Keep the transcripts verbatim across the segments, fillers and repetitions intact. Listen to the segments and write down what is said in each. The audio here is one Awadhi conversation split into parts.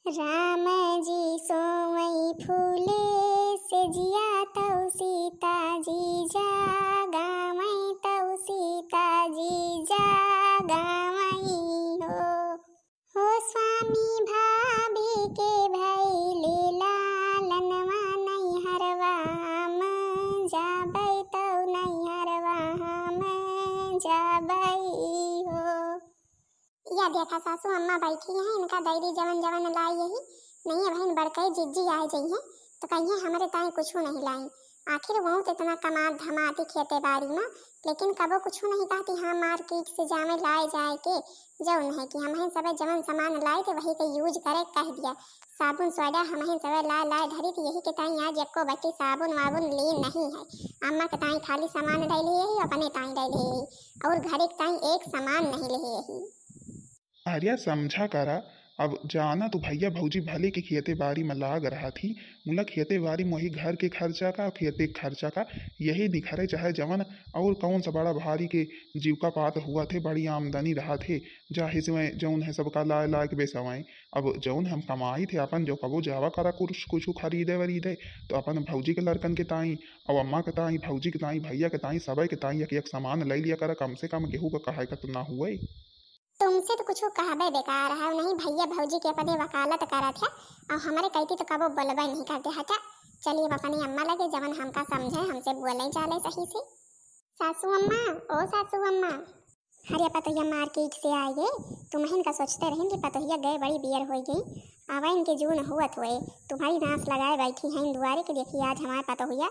राम जी सोवई फूले से जिया तौ सीता जी जागावई तौ सीता जी जागावई हो। हो स्वामी भाभी के भैले लालनवा नैहरवा हम जाबै तौ नैहरवा हम जाबै हो। या देखा सासू अम्मा बैठी हैं, इनका दै दी जवन जवन लाई यही। नहीं बहन, बड़कई जिज्जी आए जइहें तो कहिए हमरे ताई कुछ नहीं लाई। आखिर वो तो इतना कमात धमाती खेते बाड़ी में, लेकिन कबो कुछ नहीं कहती। हाँ, मार्केट से जावे लाए जाए के जौन है कि हमहिन सबे जवन सामान लाए थे वही के यूज करे कह दिया। साबुन सोडा हमहिन सबे लाए लाए धरी थी, यही के ताई आज एको बट्टी साबुन वाबुन ली नहीं है। अम्मा के ताई खाली सामान लै लिए ही, अपने ताई लै लिए ही, और घरे के ताई एक सामान नहीं लिए ही। अरे समझा करा, अब जाना तू भैया भौजी भले के खेते बाड़ी में लाग रहा थी, मुला खेते बाड़ी में वही घर के खर्चा का, खेते के खर्चा का, यही निखरे चाहे जवन और कौन सा बड़ा भारी के जीव का पात हुआ थे, बड़ी आमदनी रहा थे, जाहिर से वह जौन है सबका लाए लाए के बेसवाएं। अब जौन हम कमाई थे अपन जो कबो जावा करा कुछ कुछ खरीदे वरीदे, तो अपन भौजी के लड़कन के ताई, और अम्मा के ताई, भौजी के ताई, भैया के ताई, सबे के ताई एक एक सामान ले लिया करा, कम से कम केहू का कहे का तो ना हुए। तुमसे तो कुछ कहबे बेकार है, नहीं भैया भौजी के अपने वकालत करत है, और हमरे कहती तो कबो बोलबे नहीं करते हटा। चलिए अब अपनी अम्मा लगे, जवन हमका समझे, हमसे बोले चाले सही से। सासू अम्मा, ओ सासू अम्मा। अरे पतोहिया मार्केट से आए गए, तुमहिन का सोचते रहिन कि पतोहिया गए बड़ी बियर हो गई, आवा इनके जून हुआ थोए, तुम्हारी नास लगाए बैठी हैं दुआरे के। देखी आज हमारे पतोहिया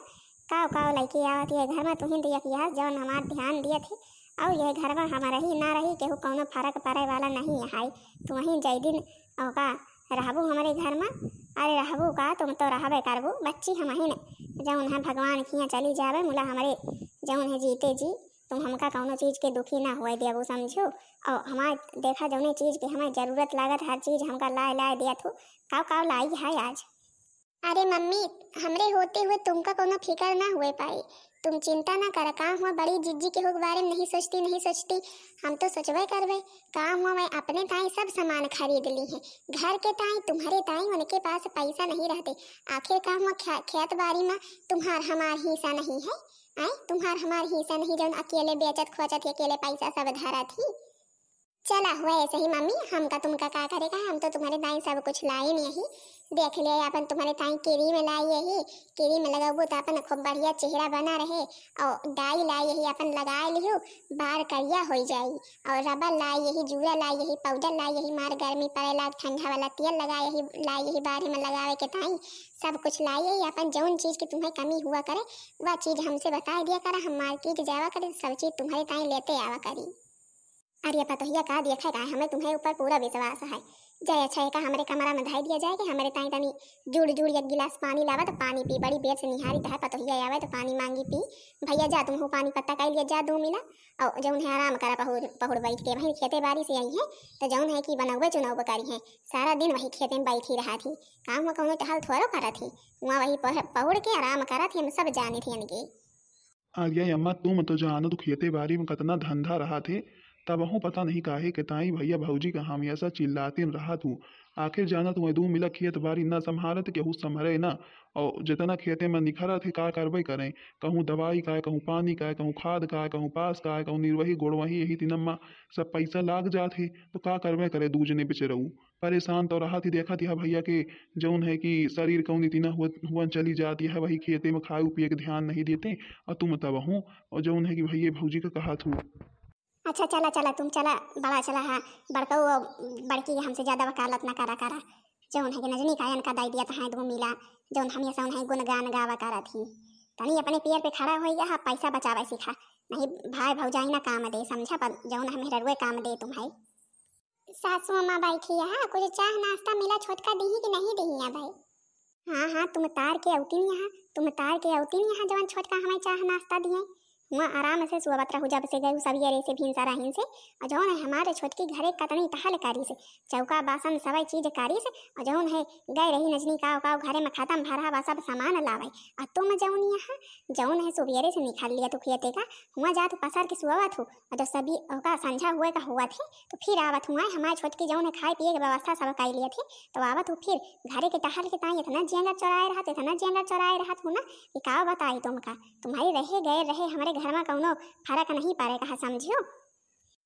काव काव लइके आवत ये घर में, तुहिन तो यकिया जौन हमार ध्यान दिए थे, और ये घर में हम रही ना रही केहू कौनो फर्क पड़े वाला नहीं है। तुमहिन जय दिन ओका रहबू हमरे घर में, अरे रहबू का, तुम तो रहबे करबू बच्ची हमहिन, जौन है भगवान खिया चली जावे मुला हमरे जौन है जीते जी तुम हमका कौनो चीज के दुखी ना हुए देबू समझू। और हमार देखा जौने चीज के हमें जरूरत लागत हर चीज हमका लाए लाए दिया थू। काव काव लाई है आज। अरे मम्मी, हमरे होते हुए तुमका कौनो फिकर ना हुए पाई। तुम चिंता ना करा, का हुआ बड़ी जिज्जी केहू के बारे में नहीं सोचती, नहीं सोचती, हम तो सोचबे करबे। का हुआ मैं अपने ताई सब सामान खरीद ली है, घर के ताई, तुम्हारे ताई, उनके पास पैसा नहीं रहते। आखिर का हुआ खे-, खेत बाड़ी में तुम्हार हमार हिस्सा नहीं है, आए तुम्हार हमार हिस्सा नहीं जौन अकेले बेचत खोचत अकेले पैसा सब धरत ही। चला हुआ ऐसे ही मम्मी, हमका तुमका का करे का, हम तो तुम्हारे ताई सब कुछ लाई नहीं ही। देख लिया अपन तुम्हारे ताई क्रीम लाई यही, क्रीम लगबू तो अपन खूब बढ़िया चेहरा बना रहे। और डाई लाई यही अपन लगाए लिहू, बार करिया हो जाई। और रबर लाई यही, जूरा लाई यही, पाउडर लाई यही, मार गर्मी पड़े लाग ठंडा वाला तेल लगा यही, लाई यही बार में लगावे के ताई सब कुछ लाई यही। अपन जौन चीज की तुम्हें कमी हुआ करे वह चीज हमसे बताए दिया करा, हम मार्केट जावा करे सब चीज तुम्हारे ताई लेते आवा करी। अरे पतोहिया का देखे का, हमें तुम्हें ऊपर पूरा विश्वास है। जाए अच्छा है का हमरे कमरा में धई दिया जाए कि हमरे ताई तनी जुड़ जुड़ एक गिलास पानी लावा तो पानी पी, बड़ी बेर से निहारी तह पतोहिया आवे तो पानी मांगी पी। भैया जा तुमहू पानी पत्ता काई लिया जा दो मिला। और जौन है आराम करा पहुड़ पहुड़ बैठ के, वहीं खेते बाड़ी से आई है तो जौन है कि बनौबे चुनौबे करी है, सारा दिन वही खेते में बैठी रहा थी, काम हुआ कौनो टहल थोड़ो करत थी, वहाँ वही पह-, पहुड़ के आराम करत थी, हम सब जाने थे इनके। अरे अम्मा, तुम तो जानो तो खेते बाड़ी में कतना धंधा रहा थे, तबहूँ पता नहीं काहे के ताई भैया भौजी का हमेशा चिल्लातिन रहा तू। आखिर जाना तुम्हें दू मिला खेत बाड़ी ना संभालत केहू संभरे ना, और जितना खेते में निखरा थे का करबे करें, कहूँ दवाई का, कहूँ पानी का, कहूँ खाद का, कहूँ पास का, कहूँ निरवही गोड़वही, यही तीन अम्मा सब पैसा लाग जात है, तो का करबे करे दू जने बेचरऊ। परेशान तो रहत ही, देखत ही भैया के जौन है कि शरीर कौन इतना हुआ, हुआ चली जात है, वही खेते में खाए पिए के ध्यान नहीं देते, और तुम तब हूँ, और जौन है कि भैया भौजी का कहत हूँ। अच्छा चला, चला, तुम चला, बड़ा चला है, बड़कऊ और बड़की हमसे ज्यादा वकालत ना करा करा, जौन है कि नजनी कायन का दाई दिया तहाँ दो मिला, जौन हम ये सौन है गुणगान गावा करत ही, तनी अपने पियर पे खड़ा होई गया, पैसा बचावे सीखा, नहीं भाई भौजाई ना काम दे, समझा, पर जौन है मेहररुए काम दे तुम्हें। सासू अम्मा बैठी है, कुछ चाह नाश्ता मिला छोटका दीही कि नहीं दीही है भाई? हाँ, हाँ, तुम तार के औतीन यहाँ, तुम तार के औतीन यहाँ, जवन छोटका हमें चाह नाश्ता दिए। हुआँ आराम से सुअवत रहू, जब से गयू सबियरे से भिनसरहिन से। अउर जौन है हमारे छोटकी घरे कतनी टहल करिस, चौका बासन सबै चीज करिस, अउर जौन है गए रही न जनी काव काव घरे में खतम भरा बा सब सामान लावै। अउर तुम जौन यहाँ जौन है सुबेरे से निकल लिया तू खेते का, हुआँ जात हू पसर के सुअवत हू, अउर जब सभी ओका संझा हुए का हुआ थे तो फिर आवत हुआँ हमारे छोटकी जौन है खाए पिए के व्यवस्था सब कइ लिया थे, तो आवत हू फिर घरे के टहल के ताई इतना जेंगर चोराए रहत, इतना जेंगर चोराए रहत हू ना कि का बताई तुमका। तुम्हारी रहे गए रहे हमरे घर में कौनो फर्क नहीं पड़े कहा, समझियो।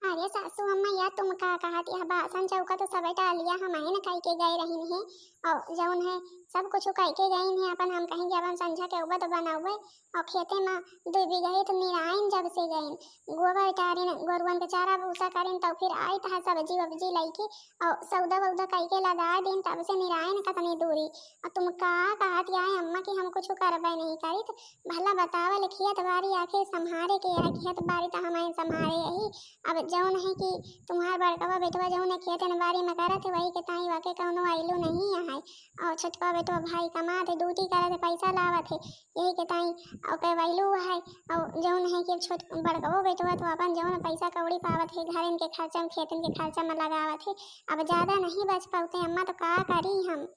अरे सासू अम्मा, या तुम का कहत, यह बासन चौका तो सब डालिया हम ही न कई के गए रहिन है, और जौन है सब कुछ कई के गइन है, अपन हम कहेंगे अपन संझा के उबद बनावे, और खेते में दो बीघा तो निराइन जब से गइन, गोबर टारिन, गोरुअन के चारा भूसा करिन, तो फिर आई तहा सब्जी वब्जी लइके, और सौदा वौदा कई के लगा दिन, तब से निराइन कतनी दूरी। और तुम का कहत या अम्मा कि हम कुछ करबे नहीं करित, भला बतावल, खेत बारी आखिर संभारे के है, खेत बारी तो हमारे संभारे यही। अब जौन है कि तुम्हार बड़कवा बेटवा जौन है खेतन बारी में करत है, वही के ताई वाके कौनो आइलो नहीं है। और छोटकवा बेटवा भाई कमात है, ड्यूटी करत है, पैसा लावत है, यही के ताई ओके वैल्यू है। और जौन है कि छोट बड़कवो बेटवा तो अपन जौन पैसा कौड़ी पावत है, घरन के खर्चा में, खेतन के खर्चा में लगावत है। अब ज्यादा नहीं बच पाते अम्मा, तो का करी हम?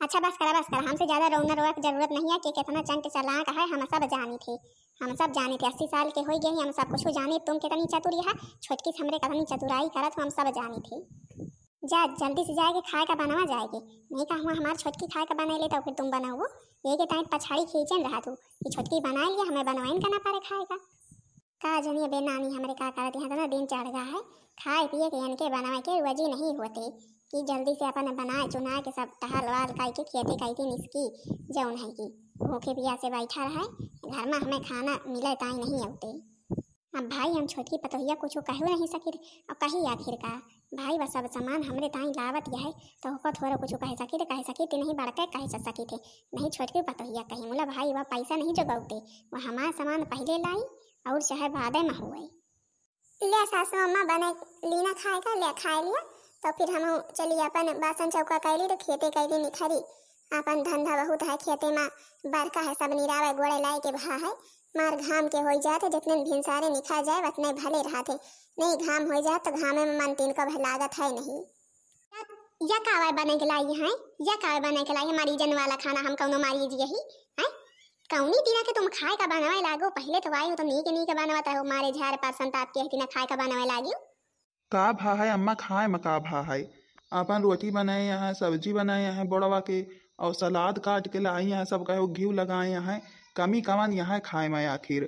अच्छा बस करा, बस करा, हमसे ज्यादा रोना रोए के जरूरत नहीं है कि कितना चंट चालाक है, हम सब जानी थे, हम सब जानी थे, अस्सी साल के हो गए, हम सब कुछ जानी। तुम कितनी चतुर यहाँ, छोटकी से हमरे कितनी चतुराई करत हो, हम सब जानी थे। जा जल्दी से जाएके खाए का बनवा जाएके, नहीं का हुआ हमार छोटकी खाए का बने ले तो फिर तुम बनाओ, यही के ताई पछाड़ी खींचन रहा तू कि छोटकी बनाए लिया, हमें बनवाइन का ना पड़े खाए का। का जनिए बे नानी हमरे का करत, यहाँ तो ना दिन चढ़ गा है, खाए पिए के इनके बनावे के रोजी नहीं होते कि जल्दी से अपन बनाए चुनाए के सब टहल वाल काई के खेते काई के निसकी जौन है कि भूखे पियासे बैठा रहे, घर में हमें खाना मिले ताई नहीं आते। अब भाई हम छोटकी पतोहिया कुछ कहू नहीं सकित, और कही आखिर का भाई वह सब सामान हमरे ताई लावत यह है, तो ओको थोड़ा कुछ कह सकित, कह सकित नहीं बड़के कह सकित है, नहीं छोटकी पतोहिया कही मुला भाई वह पैसा नहीं जोगौते, वह हमार सामान पहले लाई और चाहे बादे में हुए। ले सासू अम्मा बने लीना खाए का, ले खाए लिया, तो फिर हम चली अपन बासन चौका कैली तो खेते कैली निखरी। अपन धंधा बहुत है खेते में, बरका है सब निरावे गोड़े लाए के भा है, मार घाम के होई जात है, जितने भिनसारे निखर जाए उतने भले रहत है, नहीं घाम होई जात तो घामे में मन तीन को भय लागत है नहीं। या कावे बने के लाई है, या कावे बने के लाई है, हमारी जन वाला खाना हम कौनो मारी जी यही है। कौनी तीना के तुम खाए का बनवाए लागो, पहले तो आई हो तो नीक नीक बनवत हो, मारे झार परसन ताप के हती ना खाए का बनवाए लागियो। का भा है अम्मा, खाए में का भा है? अपन रोटी बनाए यहाँ, सब्जी बनाए यहाँ बड़वा के, और सलाद काट के लाई यहाँ, सब कहो घी लगाए यहाँ, कमी कवन यहाँ खाए में आखिर?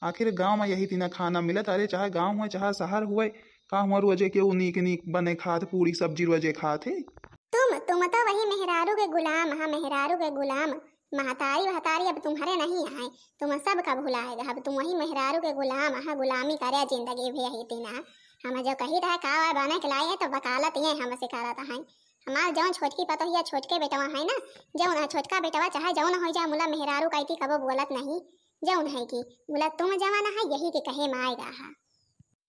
आखिर गाँव में यही तीना खाना मिलत, अरे चाहे गाँव हुए चाहे शहर हुए, का हुआ रोजे के उ नीक नीक बने खात, पूरी सब्जी रोजे खात है? तुम तुम तो वही मेहरारू के गुलाम हा, मेहरारू के गुलाम। महतारी वहतारी अब तुम्हारे नहीं आए, तुम सब का भुलाएगा। अब तुम वही मेहरारू के गुलाम हा, गुलामी करे जिंदगी भी यही तीना। हम जो कही रहा का बने के लाई है तो वकालत ये हमसे करत है। हमार जौन छोटकी पतोहिया छोटके बेटवा है ना, जौन है छोटका बेटवा चाहे जौन हो जाए मुला मेहरारू का इती कबो बोलत नहीं, जौन है कि मुला तुम जवान है यही के कहे में आएगा हा।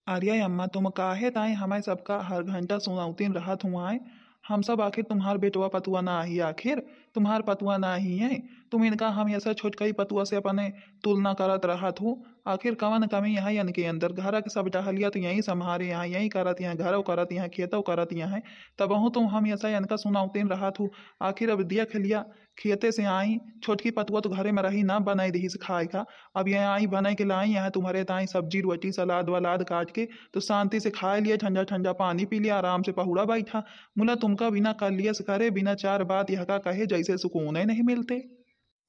अरे अम्मा, तुम काहे ताई हमें सबका हर घंटा सुनावतीन रहत हुआए? हम सब आखिर तुम्हार बेटवा पतुआ ना ही, आखिर तुम्हार पतुआ ना ही है। तुम इनका हमेशा छोटकई पतुआ से अपने तुलना करत रहत हो। आखिर कवन कमी है इनके अंदर? घर के सब टहलिया तो यहीं संभारे हैं, यहीं करत हैं, घरो करत हैं, खेतो करत हैं, तबहू तुम हमेशा इनका सुनावतीन रहत हो। आखिर अब देख लिया, खेते से आई, छोटकी पतुआ तो घरे में रही ना, बनाई दही से खाए का। अब यह आई बनाई के लाई, यहाँ तुम्हारे ताई सब्जी रोटी सलाद वलाद काट के, तो शांति से खाए लिया, ठंडा ठंडा पानी पी लिया, आराम से पहुड़ा बैठा। मुला तुमका बिना कलियस करे, बिना चार बात यह का कहे, जैसे सुकून ही नहीं मिलते।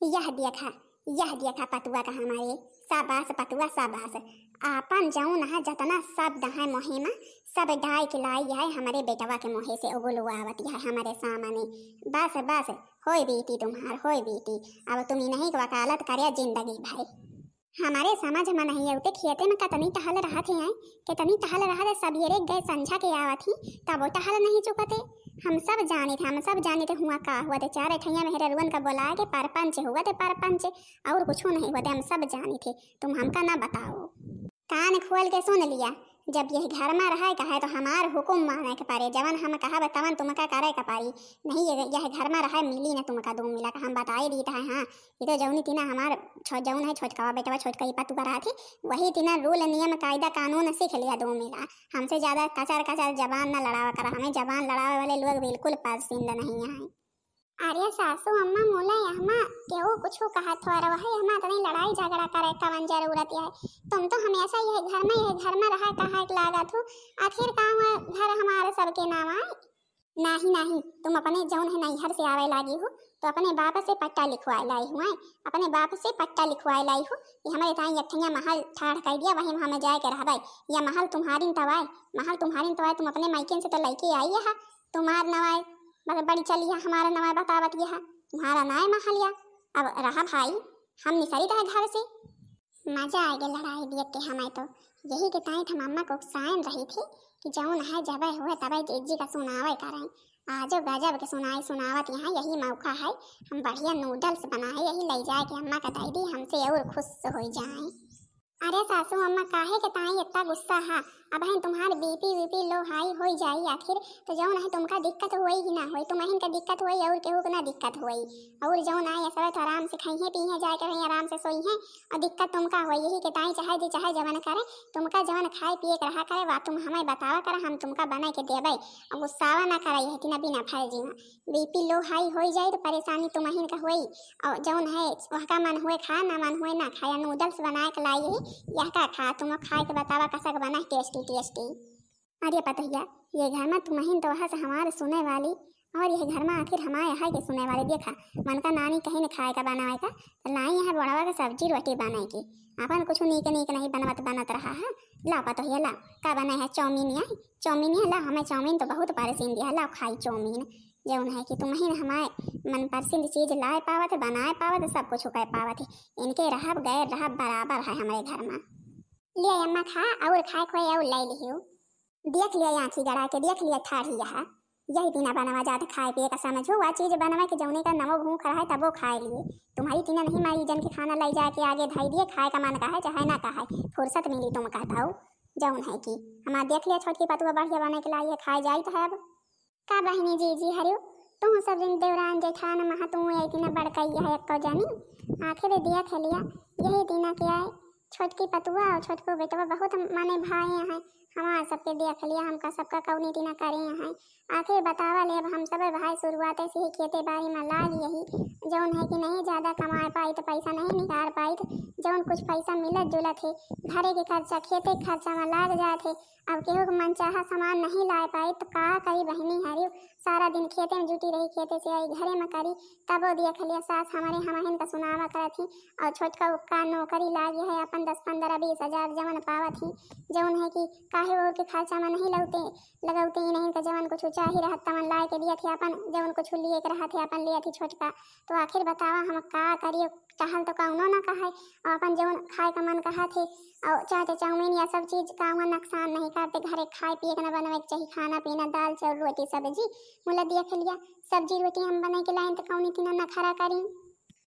यह देखा, यह देखा पतुआ का हमारे, शाबाश पतुआ शाबाश। आपन जौन है जतना शब्द है मोहे में, सब डाय के लाई है हमरे बेटवा के मुँहे से उगलुआवत है हमरे सामने। बस बस, होय बेटी तुम्हार, होय बेटी। अब तुम इन्हीं के वकालत करे जिंदगी भर। हमारे समझ में नहीं आउते खेते में कतनी टहल रहत हैं, कितनी टहल रहत है, सबेरे गए संझा के आवत ही, तबो टहल नहीं चुकते। हम सब जाने थे, हम सब जाने थे हुआ का हुआ थे, चार ठैया मेहररुअन का बोला के परपंच हुआ थे, परपंच, और कुछ नहीं हुआ थे, हम सब जाने थे, तुम हमका ना बताओ। कान खोल के सुन लिया, जब यह घर मा रहे कहे तो हमार हुकुम माने के परे, जवन हम कहब तवन तुमका करे के परी। नहीं, यह, यह घर मा रहे मिली न तुमका दो मिला का, हम बताए दीत है। हाँ, ये तो जौनी तिना हमार छो-, जौन है छोटकवा बेटवा, छोटकई पतुआ रहा थी, वही तिना rule नियम कायदा कानून सीख लिया दो मिला। हमसे ज्यादा कचर कचर जबान न लड़ावा करा, हमें जबान लड़ावे वाले लोग बिल्कुल पसंद नहीं है। अरे सासू अम्मा, मुला यहमा केहू कुछ कहत हो रहा है, यहमा इतनी लड़ाई झगड़ा करे कवन जरूरत है? तुम तो हमेशा यह घर मा, यह घर मा रहा कहा के लागत हो। आखिर का हुआ, घर हमारे सबके नाम आए? नाही, नाही, तुम अपने जौन है नैहर से आवे लागी हो, तो अपने बाप से पट्टा लिखवाए लाई हुआ, अपने बाप से पट्टा लिखवाए लाई हो कि हमारे ताई एक ठिया महल ठाढ़ कर दिया, वही मा हमें जाए के रहबे। या महल तुम्हारिन तवाए, महल तुम्हारिन तवाए, तुम अपने मायकिन से तो लइके आई है, तुम्हार नवाए, बड़-, बड़ी चली है, हमारा नवाए बतावत ये है, तुम्हारा नाय महल या। अब रहा भाई, हम निसरी रहे घर से। मजा आ गया लड़ाई देख के हमें तो। यही के ताई हम अम्मा को उकसायन रही थी कि जौन है जबे हुए तबे जीजी का सुनावे करें। आजो गजब के सुनाई सुनावत यहाँ यही मौका है, हम बढ़िया noodles बनाए, यही ले जाए के अम्मा का दे दी, हमसे और खुश हो जाए। अरे सासू अम्मा, काहे के ताई इतना गुस्सा है? अब है तुम्हार BP VP low high हो जाई आखिर, तो जौन है तुमका दिक्कत होई ही ना होई, तुम्हें का दिक्कत होई और केहू के ना दिक्कत होई। और जौन आए सब तो आराम से खाइए पीहे जाए के वहीं आराम से सोई हैं, और दिक्कत तुमका होई। यही के ताई चाहे जी चाहे जवन करे, तुमका जवन खाए पिए के रहा करे, वा तुम हमें बतावा करा, हम तुमका बना के देबे। और गुस्सावा ना करा, यही तिना बिना फर्जी मा BP low high होई जाई तो परेशानी तुम्हें का होई। और जौन है वहका मन हुए खा, ना मन हुए ना खाया, noodles बनाए के लाई ही, यहका खा, तुम खाए के बतावा कसक बना, tasty tasty। अरे पतोहिया, ये घर मा तुम्हें तो वहाँ से हमारे सुने वाली, और ये घर मा आखिर हमारे है के सुने वाली। देखा, मन का नानी कहीं न खाए का बनावे का, तो लाई यहाँ बड़वा का सब्जी रोटी बनाए के, अपन कुछ नीक नीक नहीं बनवत बनत रहा है। ला पतोहिया ला, का बने है? चाउमीन या, चाउमीन या ला, हमें चाउमीन तो बहुत पसंद है, ला खाई चाउमीन। जौन है कि तुम्हें हमारे मन पसंद चीज लाए पावत है, बनाए पावत है, सब कुछ कर पावत है। इनके रहब गैर रहब बराबर है हमारे घर मा। ले अम्मा खा, और खाए खोए और ले लियो। देख लिया आँखी गड़ा के, देख लिया ठाढ़ी यह। यही दिना बनवा जात खाए पिए का समझो, वा चीज बनवा के जौने का नमो भूख रहा है तबो खाए लिए। तुम्हारी तिना नहीं मारी जन के खाना ले जाके आगे धई दिए, खाए का मन का है चाहे ना का है, फुर्सत मिली तुम कहता हो। जौन है कि हमार देख लिया छोटकी पतुआ बढ़िया बने के लाई है, खाए जाइत है अब। का बहिनी जीजी हरियो, तू सब दिन देवरान जेठान महा तू ऐतिना बड़कैया है एक्को जनी। आखिर देख लिया, यही दिना के आए, छोटकी पतुआ और छोटको बेटवा बहुत माने भाई हैं, हमार सबके देख लिया, हमका सबका कौनी दिना करे हैं। आखिर बतावा ले, अब हम सब भाई शुरुआते से ही खेते बाड़ी मा लाग यही, जौन है कि नहीं ज्यादा कमाए पाई तो पैसा नहीं निकाल पाई, जौन कुछ पैसा मिलत जुलत है घरे के खर्चा खेते के खर्चा मा लाग जात है। अब केहू के मनचाहा सामान नहीं लाए पाई तो का करी बहिनी हरियो, सारा दिन खेते मा जुटी रही, खेते से आई घरे मा करी, तबो देख लिया सास हमारे हमहिन का सुनावा करत ही और छोटका उक्का नौकरी लागी है, अपन दस पन्द्रह बीस हजार जवन पावत ही, जवन है कि काहे और के खर्चा मा नहीं लगौते, लगौते ही नहीं का जवन कुछ चाही रहत तवन लाए के दियत ही, अपन जवन कुछ लिए के रहत ही अपन लियत ही छोटका। तो आखिर बतावा हम का करियो, चाहल तो कौनो ना कहे, और अपन जवन खाए का मन कहत है, और चाहे तो चाउमीन या सब चीज का हुआ नुकसान नहीं करते, घरे खाए पिए के ना बनवे के चाही, खाना पीना दाल चाउर रोटी सब्जी, मुला देख लिया सब्जी रोटी हम बने के लाइन तो कौनी तीना नखरा करी।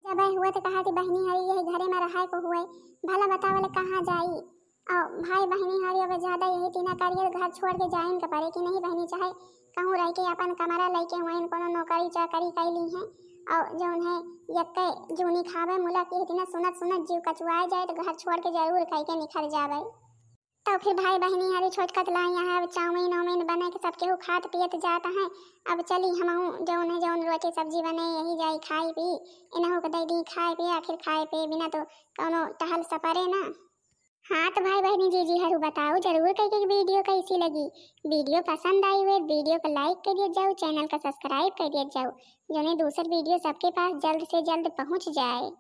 जब हुआ तो कहा थी बहिनी हरी यही घरे मा रहे को हुए, भला बतावल कहाँ जाई। और भाई बहिनी हरी अब ज्यादा यही तीना करिए घर छोड़ के जाइन के परे कि नहीं बहिनी, चाहे कहूँ रह के अपन कमरा लेके हुए कोनो नौकरी चाकरी कैली है। और जौन है यक्के जूनी खावे मुला की इतना सुनत सुनत जीव कचुआए जाए तो घर छोड़ के जरूर कह के निखर जावे। तो फिर भाई बहिनी हरी छोटकत लाई यहाँ अब चाउमीन उमीन बने के सब केहू खात पियत जात है। अब चली हमहू जौन है जौन रोटी सब्जी बने यही जाई खाई पी, इनहू के दे दी खाए पिए, आखिर खाए पिए बिना तो कौनो टहल सपरे ना। हाँ तो भाई बहिनी जीजी हरू बताओ जरूर कह के वीडियो कैसी लगी। वीडियो पसंद आई हुए वीडियो को like कर दिया जाओ, चैनल का subscribe कर दिया जाओ, जौने दूसर वीडियो सबके पास जल्द से जल्द पहुँच जाए।